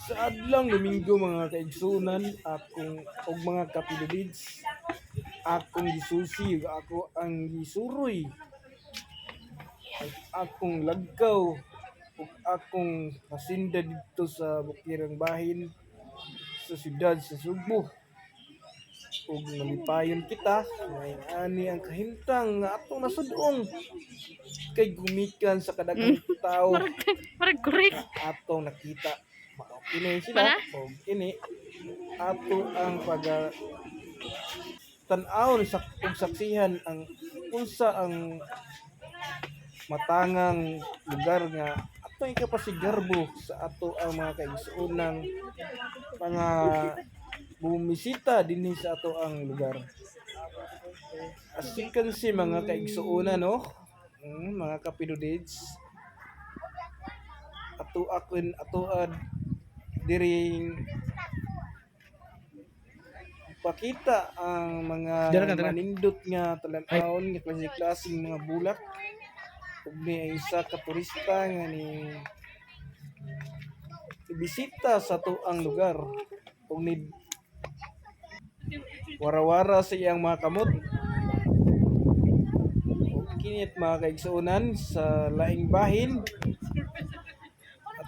Sa adlawng Domingo, mga kaigsuonan akong ug mga kapidulids, akong gisusi ug ako ang gisuroy ang akong lagkaw ug akong hasinda didto sa bukirang bahin sa siyudad sa Sugbo ug malipayon kita nga ani ang kahimtang nga atong nasud-ong kay gumikan sa kadaghang tawo Marag, marag correct. nga atong nakita. Mao kini sila Mana? og kini ato ang pag tan-awon sa ug saksihan ang unsa ang matangang lugar nga atong ikapasigarbo sa ato ang mga kaigsuonang mga bumisita dinhi sa ato ang lugar. As you can see, mga kaigsuonan, no, mga kapidulids, ato akon atoad diring pakita ang mga Dira ka, dira. manindot nga talan-awon nga klase-klaseng mga bulak ug ni ay isa ka turista nga ni bisita sa atuang lugar ug ni warawara sa iyang mga kamot. Ug kinit, mga kaigsuonan, sa laing bahin,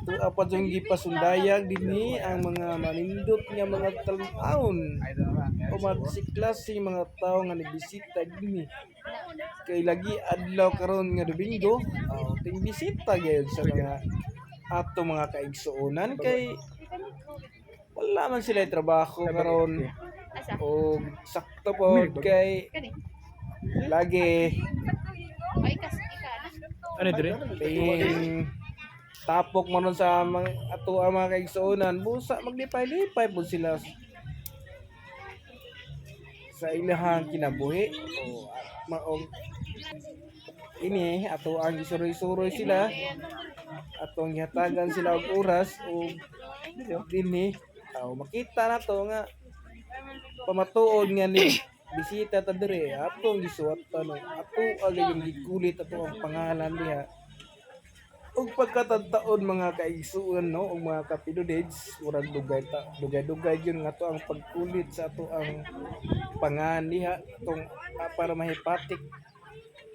ato pa jung gipasundayag dinhi ang mga manindot nga mga talan-awon o mga mga tawo nga nibisita dinhi kay lagi adlaw karon nga Domingo, ting bisita gyud sa mga ato mga kaigsuonan kay wala man sila trabaho karon Asa? og sakto pod kay Kani. lagi Ay, kas ika na. Ano dire? ting tapok man nun sa mga ato ang mga kaigsuonan, busa maglipay-lipay pud sila sa ilahang kinabuhi o maong ini ato ang gisuroy-suroy sila, atong gihatagan sila og oras og dinhi aw makita na to nga pamatuod nga ni bisita ta diri, atong gisuwatan og ato agay yung gikulit ato ang pangalan diha. Ug pagkatagtaon, mga kaigsuon, no, ug mga kapidudeds, murag dugay ta dugay-dugay gyud nga ato ang pagkulit sa ato ang pangan diha atong para mahipatik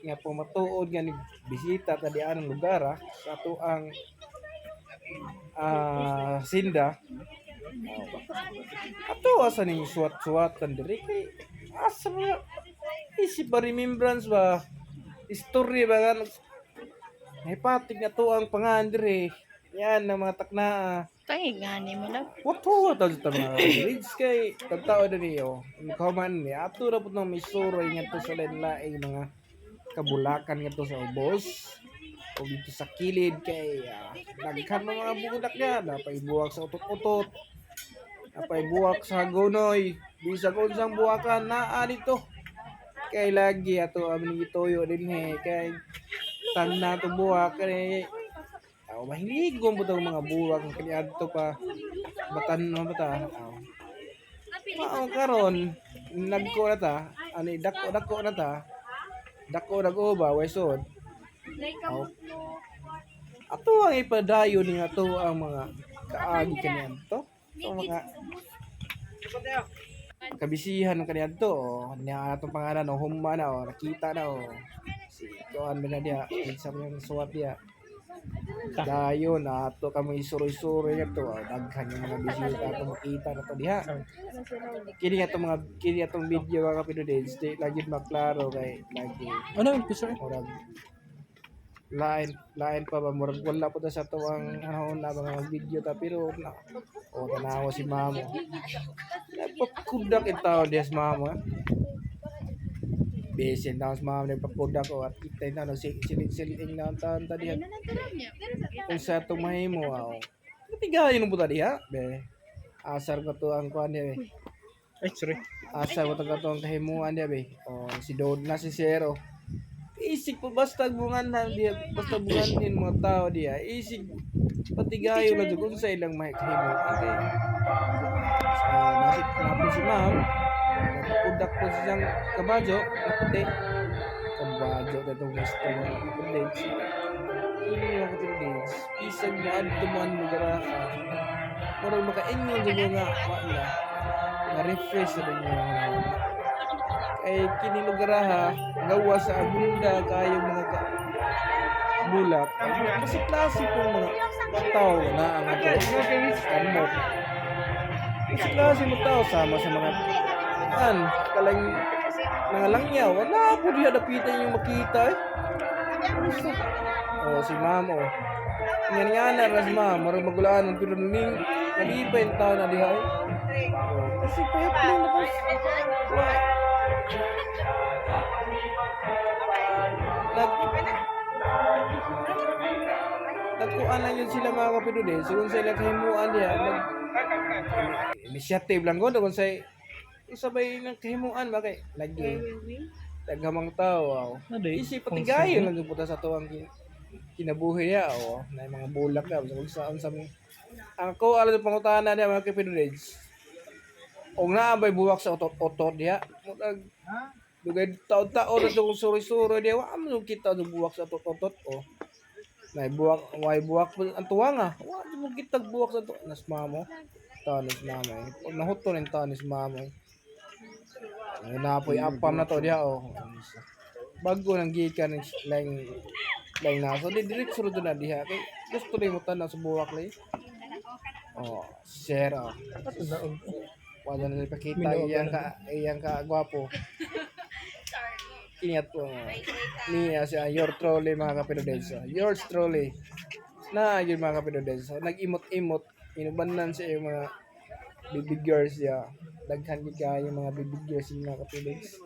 nga pamatuod nga ni bisita ta dianang lugar sa ato ang sinda. Ato asa ning suwat-suwatan diri kay asa ba isip ba remembrance ba history ba nga nahipatik na to ang pangan diri yan ang mga taknaa. Tangig nga ni mo lang. What to ta mga bridge kay tagtao diri oh makaman ni ato ra pud nang misuroy ngadto sa lain-laing mga kabulakan ngadto sa ubos o dito sa kilid kay daghan mga mga bulak niya, napay buwak sa utot-utot, napay buwak sa hagonoy, bisag unsang buwakan naa dito kay lagi ato aming gituyo dinhi kay tan na to buwak kay aw mahilig ko ang mga buwak ang kaniadto pa batan no bata aw mao karon nagko na ta ani dako dako na ta dako nag ba way sod aw ato ang ipadayon ni ato ang mga kaagi kaniadto ato mga kabisihan ng kaniadto oh niya atong pangalan oh humma na oh nakita na oh si kuan ba na diha kinsa man yung suwat diha. Dayon ato kamo isuroy-suroy ngadto oh, daghan yung mga bisita ato makita na to diha. Kini atong mga kini atong video, mga kapinodins, di lagi maklaro kay lagi Ano yung picture? Murag lain lain pa ba, murag wala po ta sa tuwang ano na mga video ta pero na oh tanawa si mamo nagpakudak in tao diha sa mamo eh. Busy na sa mamo nagpakudak o at kita na no siling siling na ang taon ta diha kung sa itong mahimo aw natigayon mo ta diha be asar ko to ang kuan diha be. Ay, sorry. Asa ko to ang kahimuan diha be. O si Dod na si Zero. Isig po basta bungan na diha, basta bungan din mga tao diha. Isig patigayo na jud unsa ilang mahimuan kay so, nasit napon si ma'am. Nagpudak po siyang kabajo na puti. Kabajo na itong gusto mga kapatid. Ini mga kapatid, bisag na adto man lugar ka. Murag makaingon jud nga wa na. Na-refresh sa inyo mga. Kay kini lugar ha, gawa sa abunda kayo mga ka bulak. Kasi klase pong mga tao na ang ato. Kamot. Kasi klase mo tao sama sa mga an kalang mga langyaw. Wala po diha dapitan yung makita eh. Oh, si ma'am oh. Nga nga na ras ma'am, marag magulaan pero ning nalipay yung tao na diha eh. Oh, kasi payap lang na boss. Wa. Nag Nagkuan lang yun sila mga kapidode. So kung sila kahimuan diha, nag initiative lang ko kung say isabay ng kahimuan ba kay lagi daghamang tao wow. Isip patigayon lang jud puta sa tuwang kinabuhi niya o na yung mga bulak na sa kung saan sa mga ang ko alam sa pangutana niya mga kapidode og naa bay buwak sa otot-otot diha. Murag dugay taon-taon na kung suri-suri diha, wa man kita og buwak sa otot-otot o. Nay buwak, way buwak po ang tuwa nga. Wa mo kita buwak sa tuwa nas mamo. Tanis mamo. Eh. Nahuto nin tanis mamo. Eh. Na po apam na to diha oh. Bago nang gikan ng laing laing naso di diretso do na diha kay gusto rin mo tanan sa buwak lay. Oh, share oh. Wala na ipakita iyang ka gwapo. Ingat po. Niya siya, your trolley mga kapinodenso. Yours trolley. Na yun mga kapinodenso. Nag-imot-imot. Inubanan siya yung mga baby girls ya. Daghan gid kaayo mga baby girls yung mga kapinodenso.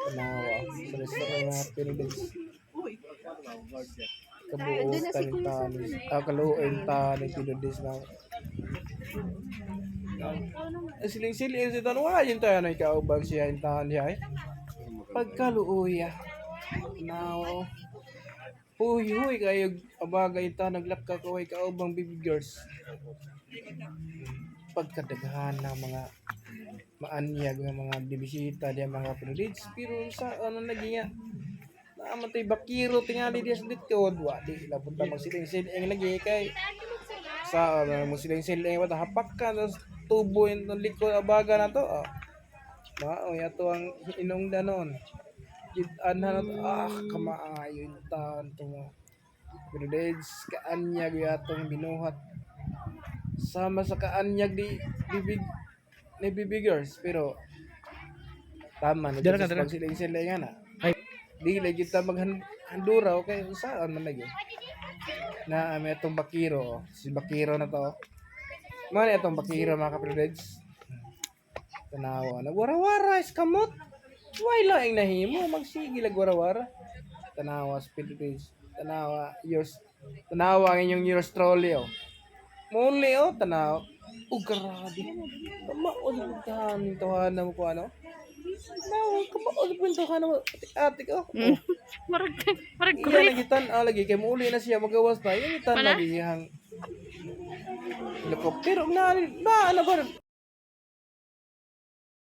Tanawa. Sa restaurant mga kapinodenso. Kabuutan yung tanis. Ah, kaluoy tanis pinodenso na. Siling-siling si Tanwa, yun tayo na ikauban siya yung tahan siya eh. Pagkaluoy ah. Now, huy huy kayo abagay ta naglakka ko ay kaubang baby girls. Pagkadaghan ng mga maanyag nga mga bibisita diya mga privilege pero sa ano naging nga naamatay bakiro tingali diya sa likod wa di lapunta magsiling-siling lagi kay sa ano mo siling-siling wa hapak ka sa tubo yung likod abaga na to ah. Mao yato ang inong danon. Gitan na to ah kamaayo yung taon to mo. Pero days kaanyag yatong binuhat sama sa kaanyag di bibig ni bibigers pero tama na Dara ka, dito sa dara. pagsiling-siling nga na. Ay. Di lagi kita maghandura okay saan man lagi. Na may atong bakiro oh. Si bakiro na to. Mao ni atong bakiro mga kaprivilege. Tanawa na wara-wara is kamot. Why lang ang nahimo magsige lag wara-wara. Tanawa sa Philippines. Tanawa yours. Tanawa ang inyong yours trolley oh. Muli oh tanawa. Oh grabe. Kamao sa puntahan tawanan mo ko ano. Tanawa kamao sa puntahan mo. Atik oh. Oh. Murag murag Iya correct. lagi tan-aw lagi kay muuli na siya magawas na. Iya tan Wala? lagi iyang helicopter og na na ano ba